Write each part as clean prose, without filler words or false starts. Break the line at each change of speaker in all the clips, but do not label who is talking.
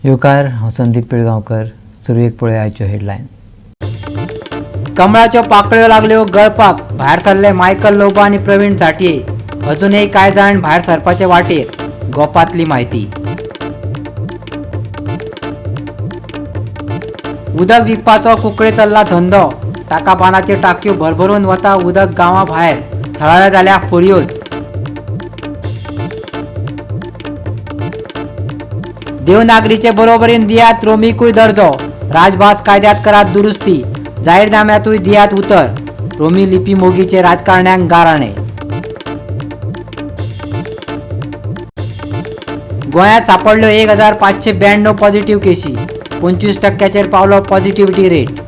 येवकार, हांव संदीप पिळगांवकर. सुरवेक पळय आयच्यो हेडलायन. कमळाच्यो पाकळ्यो लागल्यो गळपाक, भायर सरले मायकल लोबो आनी प्रवीण झांट्ये. अजूनय कांय जाण भायर सरपाचे वाटेर. गोपांतली म्हायती. उदक विकपाचो कुकळे चल्ला धंदो, ताका बांदाच्यो टाकयो भरभरून वता उदक गांवा भायर. थळाव्या जाल्या फोरयोच. देवनागरीचे बरोबरीन दियात रोमीकूय दर्जो, राजभास कायद्यात करात दुरुस्ती, जाहीरनाम्यातूय दियात उतर. रोमी लिपी मोगीचे राजकारण्यांक गाराणे. गोंयांत सापडल्यो 1592 पॉझिटिव्ह केशी, 25% पावलो पॉझिटिव्हिटी रेट.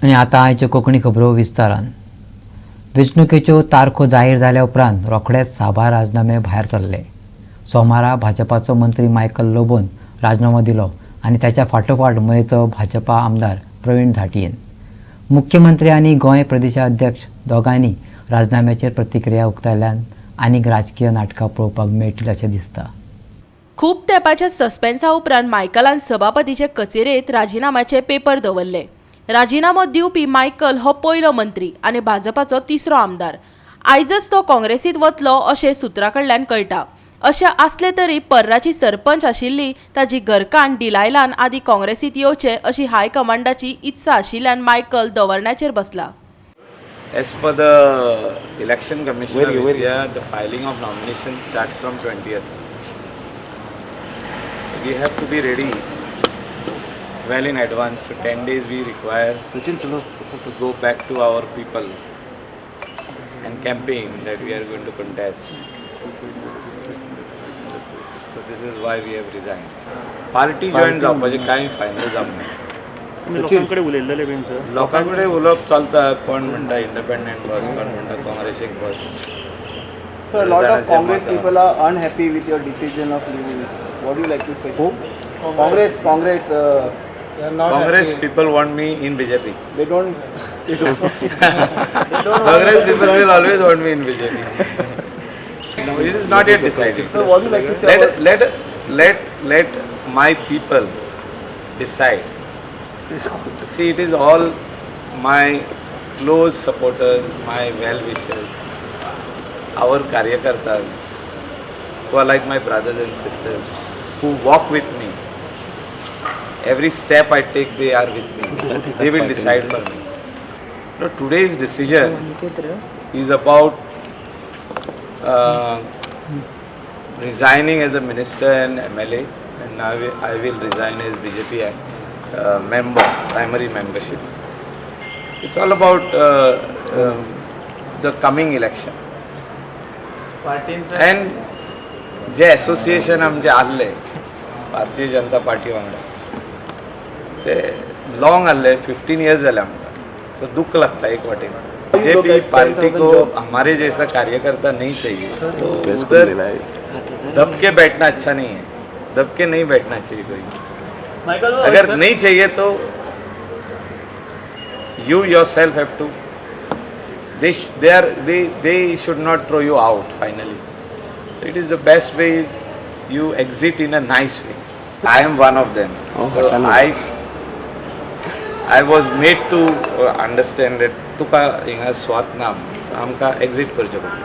आनी आतां आयच्यो कोंकणी खबरो विस्तारान. वेंचणुकेच्यो तारखो जाहीर जाल्या उपरांत रोखडेच साबार राजनामे भायर सरले. सोमारा भाजपाचो मंत्री मायकल लोबोन राजनामो दिलो आनी ताच्या फाटोफाट मयेचो भाजपा आमदार प्रवीण झांट्येन. मुख्यमंत्री आनी गोंय प्रदेशाध्यक्ष दोगांयनी राजनाम्याचेर प्रतिक्रिया उक्तायल्यान आनीक राजकीय नाटकां पळोवपाक मेळटलीं अशें दिसता.
खूब तेंपाच्या सस्पेन्सा उपरांत मायकलान सभापतीचे कचेरेंत राजिनाम्याचे पेपर दवरले. राजिनामो दिवपी मायकल हो पयलो मंत्री आनी भाजपाचो तिसरो आमदार. आयजच तो काँग्रेसीत वतलो अशें सुत्रा कडल्यान कळटा. अशें आसलें तरी पर्राची सरपंच आशिल्ली ताजी घरकान्न डिलायलान आदी काँग्रेसीत येवचे अशी हायकमांडाची इत्सा आशिल्ल्यान मायकल दवरण्याचेर बसला.
As per the Election Commission of India, the filing of nominations starts from 20th. We have to be ready well in advance. So 10 days we require to go back to our people and campaign that we are going to contest. So this is why we have resigned. Party join जावपाचें कांय final जावंक ना.
लोकांकडे उलयल्ले बीन sir,
लोकांकडे उलोवप चलता. कोण म्हणटा इंडिपेंडंट बस, कोण म्हणटा काँग्रेसीक बस.
So a lot of Congress people are unhappy with your decision of leaving. What do you like to say?
Who?
Congress, Congress.
Congress people want me in BJP.
They don't. They don't.
Congress people will always want me in BJP. No, it is not yet decided.
So what do you like to say?
Let my people decide. See, it is all my close supporters, my well-wishers, our karyakartas, who are like my brothers and sisters, who walk with me. Every step I take, they are with me. They will decide for me. No, today's decision is about resigning as a minister and MLA, and now I will resign as BJP member, primary membership. It's all about the coming election. And J association आमचे आहले Bharatiya Janata party वांगडा ते long आहले, 15 years जाले आमकां. So दुःख लागता एक वाटेन. बीजेपी पार्टी को हमारे जैसा कार्यकर्ता नहीं चाहिए, तो उधर दबके बैठना अच्छा नहीं है. दबके नहीं बैठना चाहिए कोई. अगर नहीं चाहिए तो you yourself have to, they should not throw you out finally. So it is the best way is you exit in a nice way. I am one of them. So I was made to understand that तुका हिंगा स्वात ना, so आमकां exit करचें पडलें.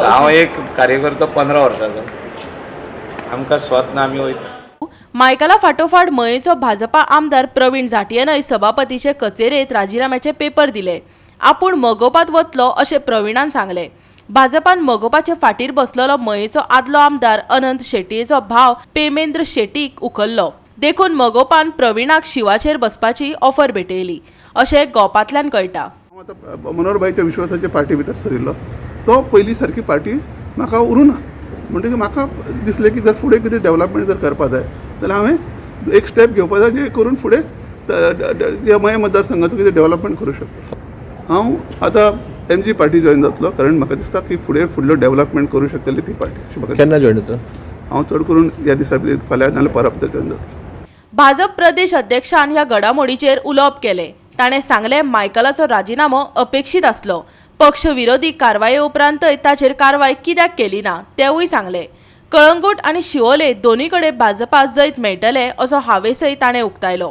हांव एक कार्यकर्तो 15 वर्सांचो, आमकां स्वात ना, आमी वयता.
मायकला फाटोफाट मयेचो भाजपा आमदार प्रवीण झांट्येनय सभापतीचे कचेरेंत राजिनाम्याचे पेपर दिले. आपूण मगोपात वतलो अशें प्रवीणान सांगलें. भाजपान मगोपाचे फाटीर बसलेलो मयेचो आदलो आमदार अनंत शेटयेचो भाव पेमेंद्र शेटीक उखल्लो. देखून मगोपान प्रवीणाक शिवाचेर बसपाची ऑफर भेटयली अशें गोपांतल्यान कळटा.
हांव आतां मनोहरभाईच्या विश्वासाच्या पार्टी भितर सरिल्लो, तो पयलीं सारकी पार्टी म्हाका उरूं ना. म्हणटकीर म्हाका दिसलें की जर फुडें कितें डेवलपमेंट जर करपा जाय जाल्यार हांवें एक स्टेप घेवपा जाय, जे करून फुडें ह्या मये मतदारसंघाचो कितें डेवलपमेंट करूं शकता. हांव आतां एमजी पार्टी जॉयन जातलो, कारण म्हाका दिसता की फुडें फुडलो डेवलपमेंट करूं शकतली ती पार्टी. अशें म्हाका.
केन्ना जॉयन जाता?
हांव चड करून ह्या दिसा फाल्यां नाल्यार परां भितर जॉयन जातलो.
भाजप प्रदेश अध्यक्षान ह्या घडामोडीचेर उलोवप केलें. ताणें सांगलें, मायकलाचो राजिनामो अपेक्षीत आसलो. पक्ष विरोधी कारवाये उपरांतय ताचेर कारवाय कित्याक केली ना तेवूय सांगले. कळंगूट आनी शिवोले दोनूय कडेन भाजपा जैत मेळटले असो हावेसय ताणें उक्तायलो.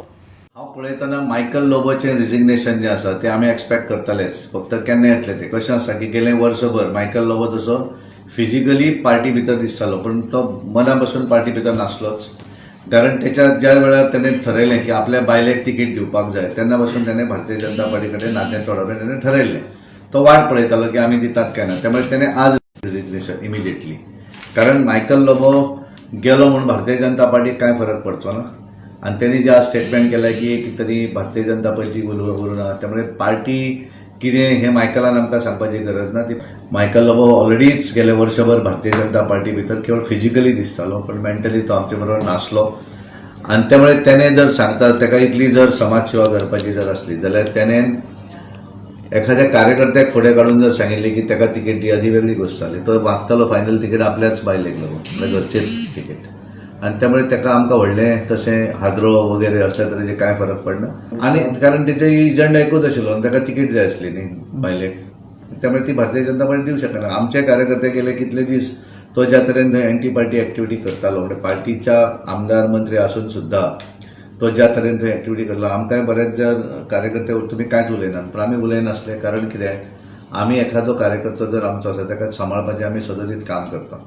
हांव पळयतना मायकल लोबोचें रिजिग्नेशन जें आसा तें आमी एक्सपेक्ट करतालेच, फक्त केन्ना येतलें तें. कशें आसा की गेले वर्सभर मायकल लोबो तसो फिजिकली पार्टी भितर दिसतालो, पण तो मना पासून पार्टी भितर नासलोच. कारण तेच्या ज्या वेळार तेणें ठरयलें की आपल्या बायलेक तिकीट दिवपाक जाय तेन्ना पासून तेणें भारतीय जनता पार्टी कडेन नातें तोडप हें तेणें ठरयल्लें. तो वाट पळयतालो की आमी दितात काय ना, त्यामुळे तेणें आज रिजिग्नेशन इमिजिएटली. कारण मायकल लोबो गेलो म्हणून भारतीय जनता पार्टीक कांय फरक पडचो ना. आनी तेणी जे आज स्टेटमेंट केलें की एक तरी भारतीय जनता पार्टी उरूना, त्यामुळे पार्टी कितें हें मायकलान आमकां सांगपाची गरज ना. ती मायकल लोबो ऑलरेडीच गेले वर्सभर भारतीय जनता पार्टी भितर केवळ फिजिकली दिसतालो, पण मेंटली तो आमचे बरोबर नासलो. आनी त्यामुळे तेणें जर सांगता ताका इतली जर समाज सेवा करपाची जर आसली जाल्यार तेणें एखाद्या कार्यकर्त्याक फुडें काडून जर सांगिल्लें की ताका तिकेट दिया, ही वेगळी गोश्ट जाली. तो मागतालो फायनल तिकेट आपल्याच बायलेक लागून, म्हळ्यार घरचेच तिकेट. आनी त्यामुळे ताका आमकां व्हडलें तशें हादरो वगैरे असल्या तरेचे कांय फरक पडना. आनी कारण तेचे एजंडा एकूच आशिल्लो आनी ताका तिकीट जाय आसली न्ही बायलेक, त्यामुळे ती भारतीय जनता पार्टी दिवंक शकना. आमचे कार्यकर्ते गेले कितले दीस तो ज्या तरेन थंय एंटी पार्टी एक्टिविटी करतालो, म्हणजे पार्टीच्या आमदार मंत्री आसून सुद्दां तो ज्या तरेन थंय एक्टिविटी करतालो, आमकांय बरेच ज्या कार्यकर्ते तुमी कांयच उलयनात, पूण आमी उलयनासले. कारण कितें, आमी एखादो कार्यकर्तो जर आमचो आसा ताका सांबाळपाचें आमी सदतीत काम करतात,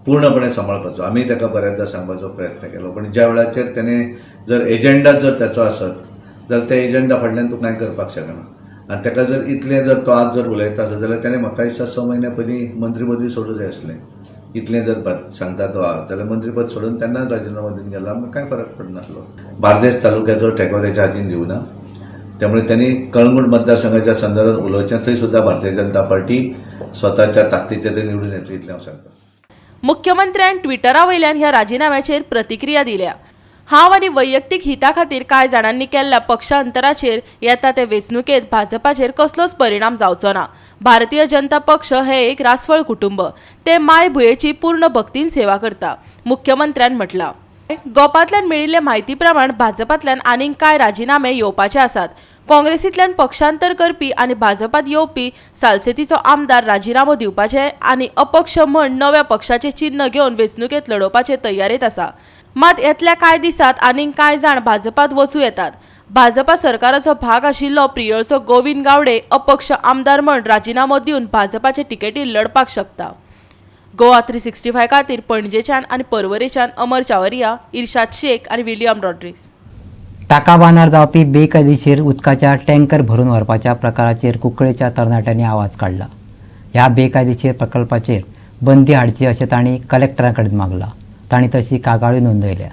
पूर्णपणे सांबाळपाचो. आमी ताका बऱ्याचदा सांगपाचो प्रयत्न केलो, पण ज्या वेळाचेर तेणें जर एजंडा जर ताचो आसत जाल्यार त्या एजंडा फाटल्यान तूं कांय करपाक शकना. आनी ताका जर इतलें जर तो आज जर उलयता आसत जाल्यार तेणें म्हाका दिसता 6 म्हयन्या पयलीं मंत्रीपदवी सोडूं जाय आसलें. इतलें जर सांगता तो आज जाल्यार मंत्रीपद सोडून तेन्नाच राजिनामो दिवन गेलो, आमकां कांय फरक पडनासलो. बार्देस तालुक्याचो ठेको तेच्या हातीन दिवना, त्यामुळे त्यांनी कळंगूट मतदारसंघाच्या संदर्भात उलोवचें, थंय सुद्दां भारतीय जनता पार्टी स्वताच्या ताकदीचेर ते निवडून येतली इतलें हांव सांगता.
मुख्यमंत्र्यान ट्विटरा वयल्यान ह्या राजिनाम्याचेर प्रतिक्रिया दिल्या. हांव आनी वैयक्तीक हिता खातीर कांय जाणांनी केल्ल्या पक्षांतराचेर येता ते वेंचणुकेंत भाजपाचेर कसलोच परिणाम जावचो ना. भारतीय जनता पक्ष हे एक रासवळ कुटुंब, ते मायभुंयेची पूर्ण भक्तीन सेवा करता, मुख्यमंत्र्यान म्हटलां. गोपांतल्यान मेळिल्ले म्हायती प्रमाण भाजपांतल्यान आनीक कांय राजिनामे येवपाचे आसात. काँग्रेसींतल्यान पक्षांतर करपी आनी भाजपांत येवपी सालसेतीचो आमदार राजिनामो दिवपाचे आनी अपक्ष म्हण नव्या पक्षाचे चिन्ह घेवन वेंचणुकेंत लढोवपाचे तयारेंत आसा. मात येतल्या कांय दिसांत आनीक कांय जाण भाजपांत वचूं येतात. भाजपा सरकाराचो भाग आशिल्लो प्रियोळचो गोविंद गावडे अपक्ष आमदार म्हण राजिनामो दिवन भाजपाचे तिकेटीर लढपाक शकता. गोवा 365 खातीर पणजेच्यान आनी पर्वरेच्यान अमर चावरिया, इर्शाद शेख आनी विलियम रॉड्रिग्स.
टाकाबांदार जावपी बेकायदेशीर उदकाच्या टँकर भरून व्हरपाच्या प्रकाराचेर कुंकळेच्या तरणाट्यांनी आवाज काडला. ह्या बेकायदेशीर प्रकल्पाचेर बंदी हाडची अशें तांणी कलेक्टरा कडेन मागलां. तांणी तशी कागाळी नोंदयल्या.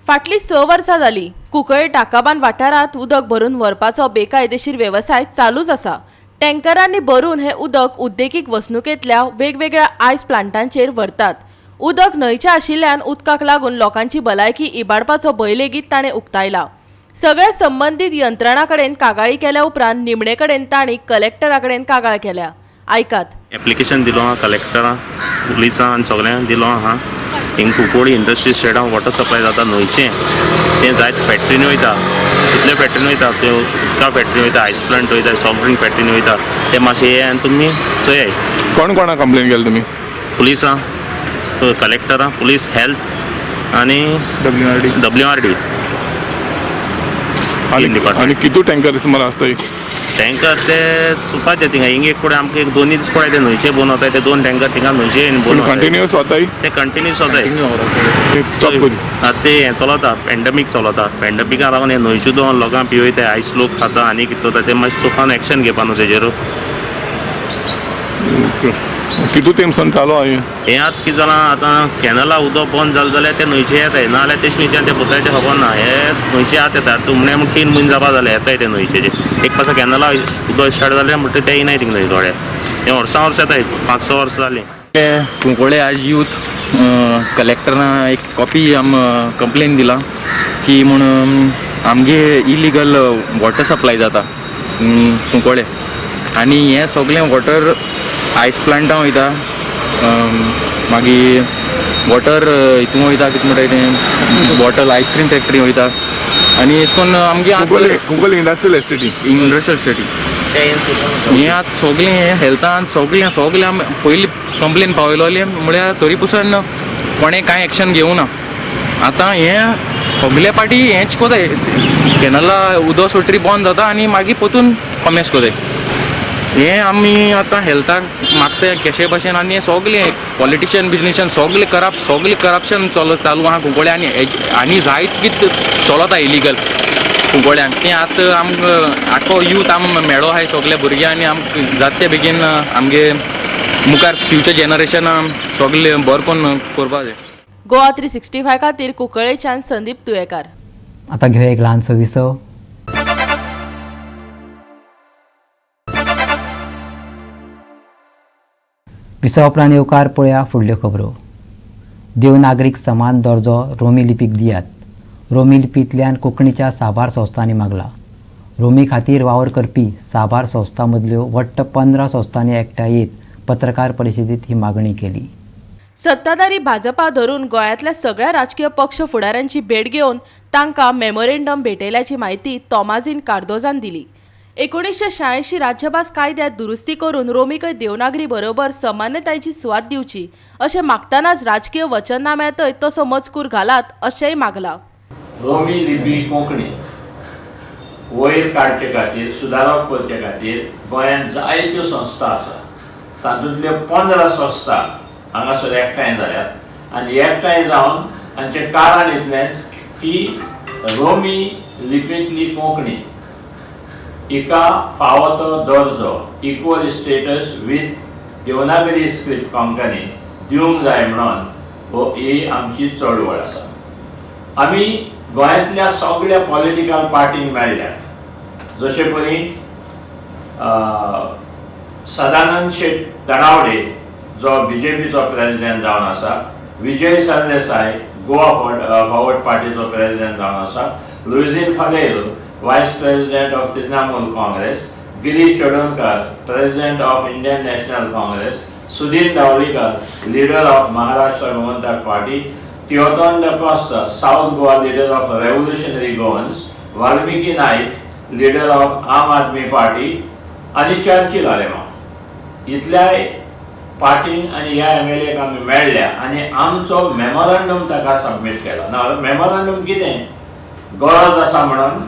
फाटलीं 6 वर्सां जालीं कुंकळे टाकाबांद वाठारांत उदक भरून व्हरपाचो बेकायदेशीर वेवसाय चालूच आसा. टँकरांनी भरून हें उदक उद्देगीक वसणुकेंतल्या वेगवेगळ्या आयस प्लांटांचेर व्हरतात. उदक न्हंयचें आशिल्ल्यान उदकाक लागून लोकांची भलायकी इबाडपाचो भंय लेगीत ताणें उक्तायला. सगळ्या संबंदीत यंत्रणां कडेन कागाळी केल्या उपरांत निमणे कडेन तांणी कलेक्टरा कडेन कागाळ केल्या. आयकात.
एप्लिकेशन दिलो आहा कलेक्टरां, पुलिसां आनी सगळ्यांक दिलो आहा. हिंग कुंकळी इंडस्ट्री स्टेटान वॉटर सप्लाय जाता न्हंयचें, तें जायत फॅक्टरीन वयता, कितले फॅक्टरीन वयता, त्यो उदका फॅक्टरी वयता, आयस प्लांट वयता, सॉफ्ट ड्रिंक फॅक्टरीन वयता. ते मातशें येयात आनी तुमी चोयाय.
कोण कोणा कंप्लेन केली तुमी?
पुलिसां, कलेक्टरां, पुलीस, हेल्थ आनी WRD.
आनी कितू टँकर सुमार आसता?
टँकर ते चुपाचे थिंगा हिंग एक कडेन आमकां एक दोनी दीस पळय ते न्हंयचे बोन वताय, ते 2 टँकर थिंगा न्हंयचे बोन
कंटिन्युअस वताय,
ते कंटिन्युअस वताय. ते हें चलता, पेंडमीक चलता. पेंडमिका लागून हे न्हंयचे दोन लोकांक पिवयताय, आयस लोक खाता आनी कितें जाता, ते मातशें चोपान एक्शन घेवपा न्हू तेजेर.
कितू तेमसन चालू आहा
हें? आतां कितें जालां, आतां कॅनला उदक बंद जालें जाल्यार ते न्हंयचे येताय, ना जाल्यार ते न्हंयच्यान ते पोताय तें खबर ना. हे न्हंयचे आतां येता तुमणे म्हण 3 म्हयने जावपा जाले येताय ते न्हंयचे. एक पासा कॅनला उदक स्टार्ट जालें म्हणटकीर ते येनाय थिंग न्हंय थोडे. हें वर्सां वर्स येताय, 5-6 वर्सां जालीं.
कुंकळे आज यूथ कलेक्टरान एक कॉपी आम कंप्लेन दिला की म्हूण आमगे इलिगल वॉटर सप्लाय जाता कुंकळे आनी हें सगळें वॉटर आयस प्लांटां वयता, मागीर वॉटर हितून वयता, कितें म्हणटा तें बॉटल आयस्क्रीम फॅक्टरी वयता. आनी अशें करून आमगे
कुंकळे इंडस्ट्रियल एस्टेटी,
इंडस्ट्रियल एस्टेटी. हें आतां सगळें हें हेल्थान सगळें सगळें आमी पयलीं कंप्लेन पावयलोली म्हळ्यार तरी पसून कोणें कांय एक्शन घेवना. आतां हें सगळे पाटी हेंच कोताय, कॅनला उदक सोडटरी बंद जाता आनी मागीर परतून कॉमेस कोताय. हें आमी आतां हेल्थाक मागता कशे भशेन. आनी हें सगळें पॉलिटिशियन बिजनेशियन सगळें करप, सगळें करप्शन चालू आहा कुंकळ्या. आनी आनी जायत कितें चलता इलिगल कुंकळ्यांक. तें आतां आमकां आख्खो यूथ आम मेळो आहाय सगळे भुरगे आनी आमकां जाता ते बेगीन आमगे मुखार फ्युचर जनरेशन सगळें बरें करून करपा जाय.
गोवा 365 खातीर कुंकळ्ळेच्यान संदीप तुयेकार.
आतां घेवया एक ल्हानसो विसव. विसवा उपरांत येवकार पळया फुडल्यो खबरो. देवनागरीक समान दर्जो रोमी लिपीक दियात. रोमी लिपींतल्यान कोंकणीच्या साबार संस्थांनी मागला. रोमी खातीर वावर करपी साबार संस्थां मदल्यो वट्ट 15 संस्थांनी एकठांय येत पत्रकार परिशदेंत ही मागणी केली.
सत्ताधारी भाजपा धरून गोंयांतल्या सगळ्या राजकीय पक्ष फुडाऱ्यांची भेट घेवन तांकां मेमोरेंडम भेटयल्याची म्हायती तोमाझीन कार्दोजान दिली. 1986 राज्यभास कायद्यात दुरुस्ती करून रोमीकय देवनागरी बरोबर समानतायेची सुवात दिवची अशें मागतनाच राजकीय वचननाम्यांतय तसो मजकूर घालात अशेंय मागलां.
रोमी लिपी कोंकणी वयर काडचे खातीर, सुदारप करचे खातीर गोंयांत जायत्यो संस्था आसा. तातूंतल्यो 15 संस्था हांगासर एकठांय जाल्यात आनी एकठांय जावन हांचें कारण इतलेंच की रोमी लिपींतली कोंकणी हिका फावो तो दर्जो equal status with Devanagari script Konkani दिवंक जाय म्हणून ही आमची चळवळ आसा. आमी गोंयांतल्या सगळ्या पॉलिटिकल पार्टींक मेळ्ळ्यात, जशे परी सदानंद शेट तणावडे जो बीजेपीचो प्रेजिडेंट जावन आसा, विजय सरदेसाय गोवा फॉरवर्ड पार्टीचो प्रेजिडेंट जावन आसा, Luizinho Faleiro vice president of Trinamool Congress, Girish Chodankar president of Indian National Congress, Sudin Dhavalikar leader of Maharashtra Gomantak party, Theoton D'Costa South Goa leader of Revolutionary Goans, Valmiki Naik leader of Aam Aadmi party आनी चर्चिल आलेमांव. इतल्याय पार्टींक आनी ह्या एमएलएक आमी मेळ्ळ्या आनी आमचो memorandum ताका submit केला. ना मेमोरंडम कितें गरज आसा म्हणून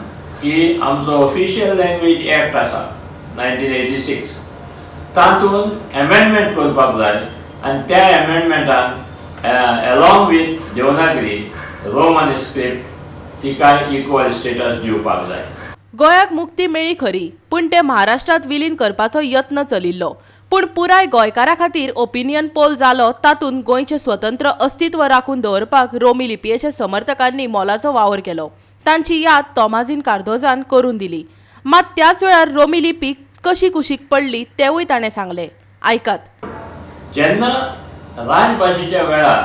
की आमचो ऑफिशियल लँग्वेज एक्ट आसा 1986 तातूंत एमेंडमेंट करपाक जाय आनी त्या एमेंडमेंटान along with Devanagari Roman script तिका इक्वल स्टेटस दिवपाक जाय.
गोंयाक मुक्ती मेळ्ळी खरी, पूण ते महाराष्ट्रांत विलीन करपाचो यत्न चलिल्लो. पूण पुराय गोंयकारां खातीर ओपिनियन पोल जालो तातूंत गोंयचें स्वतंत्र अस्तित्व राखून दवरपाक रोमी लिपयेच्या समर्थकांनी मोलाचो वावर केलो. तांची याद तोमाझीन कार्दोजान करून दिली. मात त्याच वेळार रोमी लिपी कशी कुशीक पडली तेवूय ताणें सांगलें. आयकात.
जेन्ना राजभाशेच्या वेळार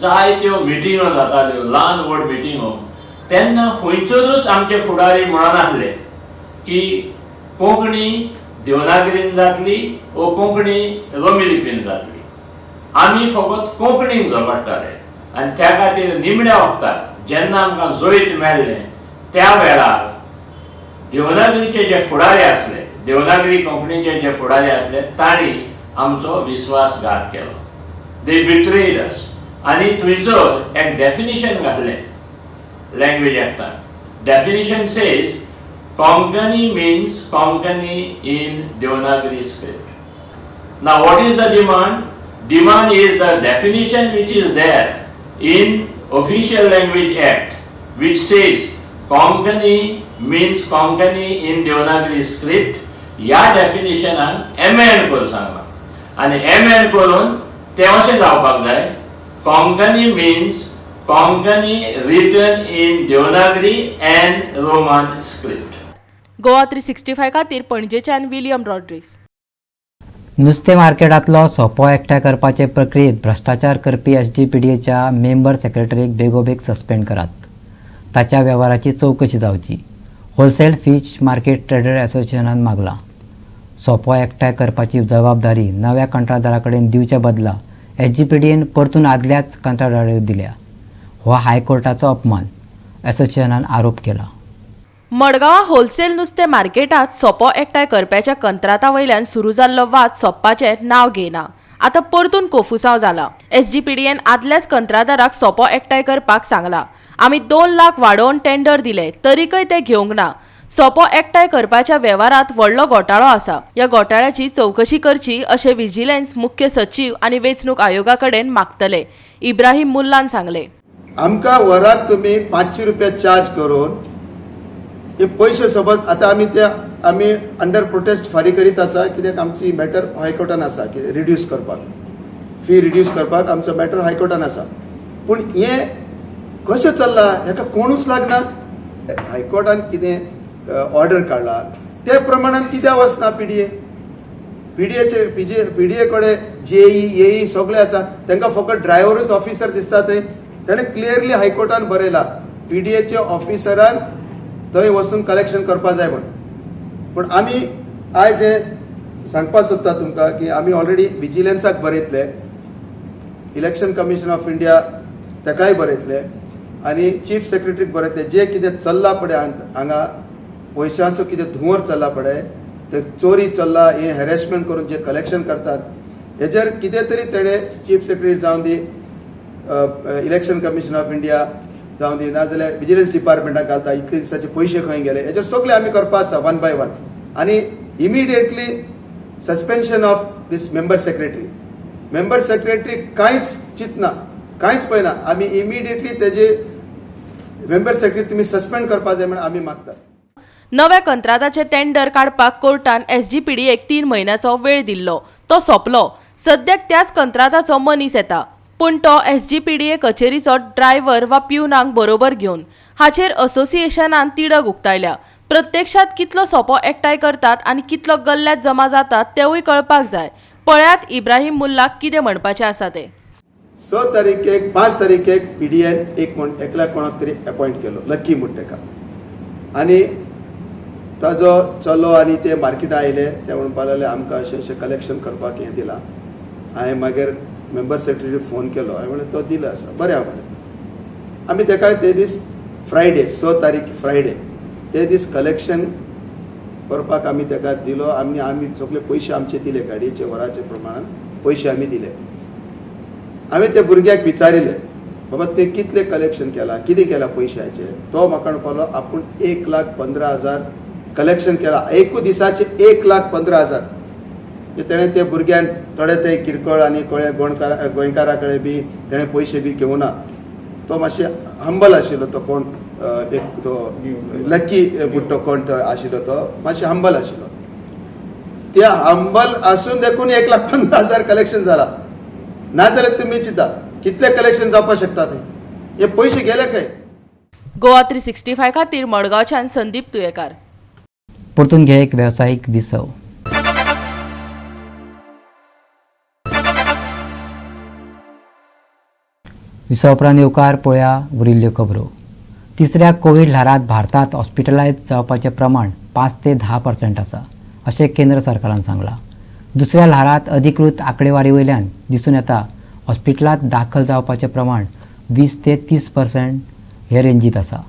जायत्यो मिटिंगो जाताल्यो, ल्हान व्हड मिटिंगो, तेन्ना खंयसरूच आमचे फुडारी म्हणनासले की कोंकणी देवनागरीन जातली वो कोंकणी रोमी लिपीन जातली. आमी फकत कोंकणीन झगडटाले आनी त्या खातीर निमण्या वखतार जेन्ना आमकां जैत मेळ्ळें त्या वेळार देवनागरीचे जे फुडारी आसले, देवनागरी कोंकणीचे जे फुडारी आसले तांणी आमचो विश्वासघात केलो. They betrayed us. आनी थंयसर एक डेफिनिशन घातलें language एक्टान. Definition says Konkani means Konkani in Devanagari script. Now what is the demand? Demand is the definition which is there in Official Language Act, which says Konkani means Konkani in Devanagari script. ह्या डेफिनिशनाक amend करूं सांगलां आनी amend करून तें अशें जावपाक जाय, Konkani means Konkani written in Devanagari and Roman script.
Goa 365 खातीर पणजेच्यान विलियम रॉड्रिग्स.
नुस्तें मार्केटांतलो सोपो एकठांय करपाचे प्रक्रियेंत भ्रश्टाचार करपी एसजीपीडीएच्या मेंबर सेक्रेटरीक बेगोबेग सस्पेंड करात. ताच्या वेव्हाराची चवकशी जावची, होलसेल फीश मार्केट ट्रेडर असोसिएशनान मागलां. सोपो एकठांय करपाची जबाबदारी नव्या कंत्राटदारा कडेन दिवच्या बदला एसजीपीडीएन परतून आदल्याच कंत्राटदाराक दिल्या. हो हायकोर्टाचो अपमान, असोसिएशनान आरोप केला.
मडगांवां होलसेल नुस्तें मार्केटांत सोपो एकठांय करप्याच्या कंत्राटा वयल्यान सुरू जाल्लो वाद सोंपपाचें नांव घेयना. आतां परतून कोफुसांव जाला. एसजीपीडीएन आदल्याच कंत्रादाराक सोपो एकठांय करपाक सांगला. आमी 2 लाख वाडोवन टेंडर दिले तरीकय ते घेवंक ना. सोपो एकठांय करपाच्या वेव्हारांत व्हडलो घोटाळो आसा. ह्या घोटाळ्याची चवकशी करची अशें विजिलन्स मुख्य सचीव आनी वेंचणूक आयोगा कडेन मागतले, इब्राहीम मुल्लान सांगले.
आमकां वराक तुमी 500 रुपया चार्ज करून हे पयशे समज आतां आमी ते आमी अंडर प्रोटेस्ट फारीक करीत आसा, कित्याक आमची मॅटर हायकोर्टान आसा की रिड्यूस करपाक, फी रिड्यूस करपाक आमचो मॅटर हायकोर्टान आसा. पूण हें कशें चल्लां हेका कोणूच लागना. हायकोर्टान कितें ऑर्डर काडला ते प्रमाणान कित्याक वचना पीडीए? पीडीएचे पीडीए कडेन जेई एई सगळे आसा, तांकां फकत ड्रायव्हरूच ऑफिसर दिसता थंय. ताणें क्लियरली हायकोर्टान बरयला पीडीएचे ऑफिसरान थंय वचून कलेक्शन करपा जाय म्हण. पूण आमी आयज हें सांगपाक सोदता तुमकां की आमी ऑलरेडी विजिलन्साक बरयतले, इलेक्शन कमिशन ऑफ इंडिया ताकाय बरयतले आनी चीफ सेक्रेटरीक बरयतले. जे कितें चल्लां पळय हांगा पयशांचो कितें धुंवर चल्ला पळय, ते चोरी चल्ला, हें हॅरेसमेंट करून जे कलेक्शन करतात हेजेर कितें तरी तेणें चीफ सेक्रेटरी जावन दी, इलेक्शन कमिशन ऑफ इंडिया जावन दी, नाजाल्यार विजिलन्स डिपार्टमेंटाक घालता, इतले दिसाचे पयशे खंय गेले हेजेर सगळे आमी करपा आसा वन बाय वन. आनी immediately suspension of this member secretary. Member secretary कांयच चिंतना, कांयच पळयना. आमी इमिडिएटली तेजे मेंबर सेक्रेटरी तुमी सस्पेंड करपा जाय म्हण आमी मागतात.
नव्या कंत्राटाचें टेंडर काडपाक कोर्टान एसजीपीडीएक 3 म्हयन्याचो वेळ दिल्लो, तो सोंपलो. सद्याक त्याच कंत्राटाचो मनीस येता, पूण तो एसजीपीडीए कचेरीचो ड्रायव्हर वा प्युनांक बरोबर घेवन. हाचेर असोसिएशनान तिडक उक्तायल्या. प्रत्यक्षात कितलो सोपो एकठांय करतात आनी कितलो गल्ल्यात जमा जातात तेवूय कळपाक जाय. पळयात इब्राहीम मुल्लाक कितें म्हणपाचें आसा तें.
6 तारखेक 5 तारखेक पीडीएन एक म्हण एकल्या कोणाक तरी अपॉयंट केलो, लक्की म्हूण तेका. आनी ताजो चलो आनी ते मार्केटात आयले, ते म्हणपाक लागले आमकां अशें अशें कलेक्शन करपाक हें दिलां. हांवें मागीर मेंबर सेक्रेटरीक फोन केलो, हांवें म्हणलें तो दिलो आसा, बरें हांव म्हणलें. आमी तेका ते दीस फ्रायडे 6 तारीख फ्रायडे ते दीस कलेक्शन करपाक आमी तेका दिलो. आमी आमी सगळे पयशे आमचे दिले, गाडयेचे वराचे प्रमाणान पयशे आमी दिले. हांवें त्या भुरग्याक विचारिल्लें, बाबा तुवें कितलें कलेक्शन केलां, कितें केलां पयशाचें? तो म्हाका म्हणपाक लागलो आपूण 1,15,000 कलेक्शन केला, एकू दिसाचे 1,15,000. तेणें ते भुरग्यान थोडे ते किरकोळ आनी कोळे गोंयकारा कडेन बी तेणें पयशे बी घेवना. तो मातशें हंबल आशिल्लो, तो कोण एक तो लक्की बुट्टो कोण तो आशिल्लो, तो मातशें हंबल आशिल्लो. ते हंबल आसून देखून 1,15,000 कलेक्शन जाला. नाजाल्यार तुमी चिंता कितले कलेक्शन जावपाक शकता ते, हे पयशे गेले खंय?
गोवा 365 खातीर मडगांवच्यान संदीप तुयेकार.
परतून घे एक वेवसायीक विसव. विसव उपरांत येवकार पळया उरिल्ल्यो खबरो. तिसऱ्या कोवीड ल्हारांत भारतांत हॉस्पिटलायज जावपाचें प्रमाण 5 ते 10% आसा अशें केंद्र सरकारान सांगलां. दुसऱ्या ल्हारांत अधिकृत आंकडेवारी वयल्यान दिसून येता हॉस्पिटलांत दाखल जावपाचें प्रमाण 20 ते 30% हे रेंजीत आसा.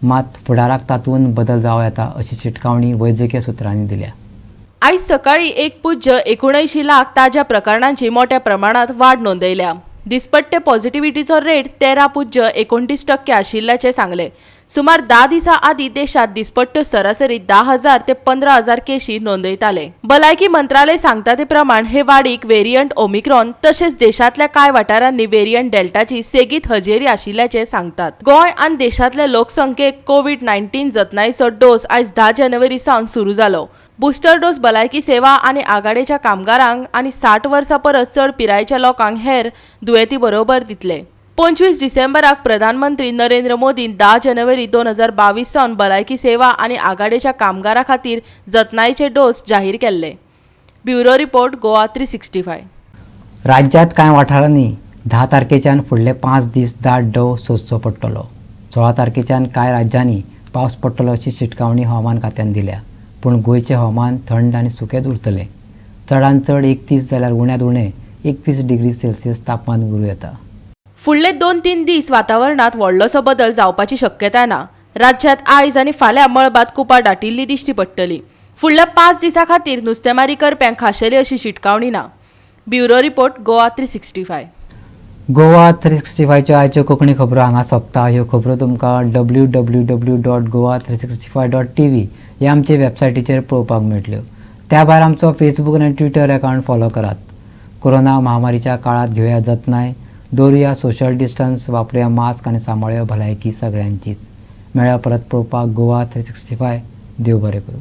मात फुडाराक तातूंत बदल जावं येता अशी शिटकावणी वैजकीय सुत्रांनी दिल्या.
आयज सकाळी 1.79 लाख ताज्या प्रकरणांची मोठ्या प्रमाणात वाड नोंदयल्या. दिसपट्टे पॉझिटिव्हिटीचो रेट 13.29% आशिल्ल्याचें सांगलें. सुमार 10 दिसां आदीं देशांत दिसपट्ट्यो सरासरी 10,000 ते 15,000 केशी नोंदयताले. भलायकी मंत्रालय सांगता ते प्रमाण हे वाडीक वेरियंट ओमिक्रॉन तशेंच देशांतल्या कांय वाठारांनी वेरियंट डेल्टाची सेगीत हजेरी आशिल्ल्याचें सांगतात. गोंय आनी देशांतले लोकसंख्येक कोवीड-19 जतनायेचो डोस आयज 10 जानेवारी सावन सुरू जालो. बुस्टर डोस भलायकी सेवा आनी आघाडेच्या कामगारांक आनी 60 वर्सां परस चड पिरायेच्या लोकांक हेर दुयेंती बरोबर दितले. 25 डिसेंबराक प्रधानमंत्री नरेंद्र मोदीन 10 जानेवारी 2022 सावन भलायकी सेवा आनी आघाडेच्या कामगारां खातीर जतनायेचे डोस जाहीर केल्ले. Bureau report, Goa 365.
राज्यांत कांय वाठारांनी 10 तारखेच्यान फुडले 5 दीस दाट डव सोंसचो पडटलो. 16 तारखेच्यान कांय राज्यांनी पावस पडटलो अशी शिटकावणी हवामान खात्यान दिल्या. पूण गोंयचें हवामान थंड आनी सुकेंच उरतलें. चडांत चड 31 जाल्यार उण्यांत उणें 21 डिग्री सेल्सियस तापमान उरूं येता.
फुडले 2-3 दीस वातावरणांत व्हडलोसो बदल जावपाची शक्यताय ना. राज्यांत आयज आनी फाल्यां मळबांत कुपां दाटिल्ली दिश्टी पडटली. फुडल्या 5 दिसां खातीर नुस्तेमारी करप्यांक खाशेली अशी शिटकावणी ना. Bureau report, Goa 365.
Goa 365च्यो आयच्यो कोंकणी खबरो हांगा सोंपता. ह्यो खबरो तुमकां www.goa365.tv ह्या आमचे वेबसायटीचेर पळोवपाक मेळटल्यो. त्या भायर आमचो फेसबूक आनी ट्विटर अकावंट फॉलो करात. कोरोना महामारीच्या काळांत घेवया जतनाय, दवरुया सोशल डिस्टन्स, वापरुया मास्क आनी सांबाळुया भलायकी सगळ्यांचीच. मेळ्या परत पळोवपाक गोवा 365. देव बरें करूं.